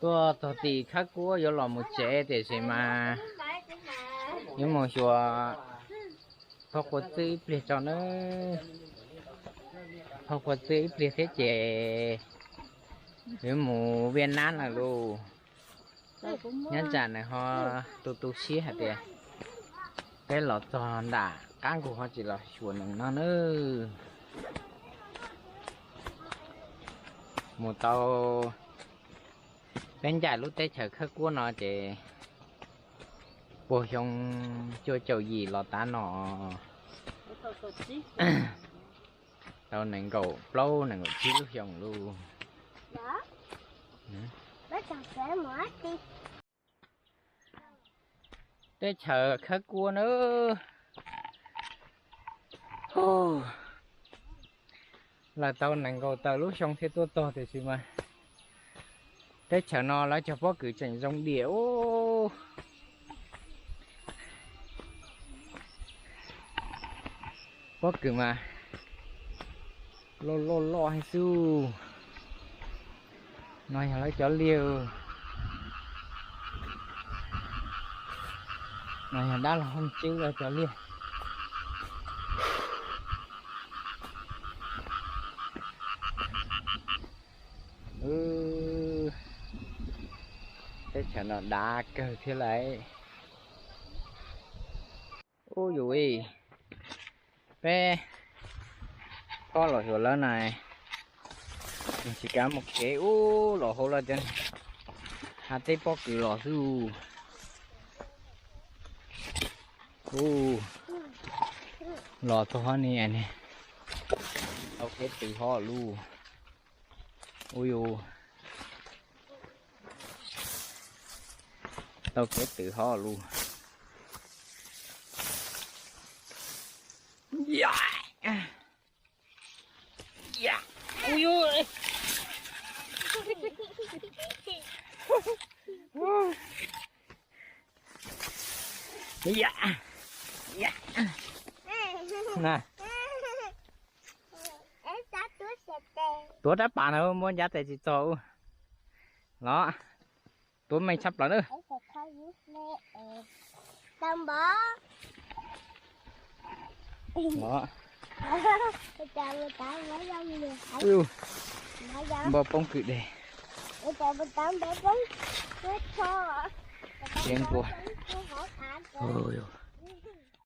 Tuaj txog tim khawb kuab yuav los mus tsev tiam sis mas yuav mus xyuas phauj Quav Txwj ib pliag tso nawb. Phauj Quav Txwj ib pliag thiab ces yuav mus Viaj Nam lawm lauj. Nyob tsam nws ho tu tu siab hais tias peb los txog nram qab nkuj ho tsis los xyuas nws no nawb. Mus tau, peb ncaim lub teb chaws khawb kuab no ces puag xyoo cuaj caum yim los tav no tau nees nkaum plaub nees nkaum tsib lub xyoo lauj. Teb chaws khawb kuab nawb. Lawv tau nees nkaum tawm lub xyoo thiaj tuaj txog tiam sis mas teb chaws no lawv cog pob kws tseem zoo diam ub. Pob kws mas loj loj loj heev xwb. No yog lawv cov liaj. No yog dab laug Hoob Tswb lawv cov liaj. Teb chaws no dav kawg thiab lauj. Ub yus, peb pob los xyuas lawv na, tsis kav mus kev ub los hauv lawv cov hav teb pob kws los xwb. Ub, los txog hov ni, tau kev tws hov lauj. Ub yus, tau kev tws hov lauj. Na, tuav rab pas na, muab ncav tes tsis txog ub. Los, tuav meej tshaj plaws na. Los, npau poob kwm deg. Siav npua.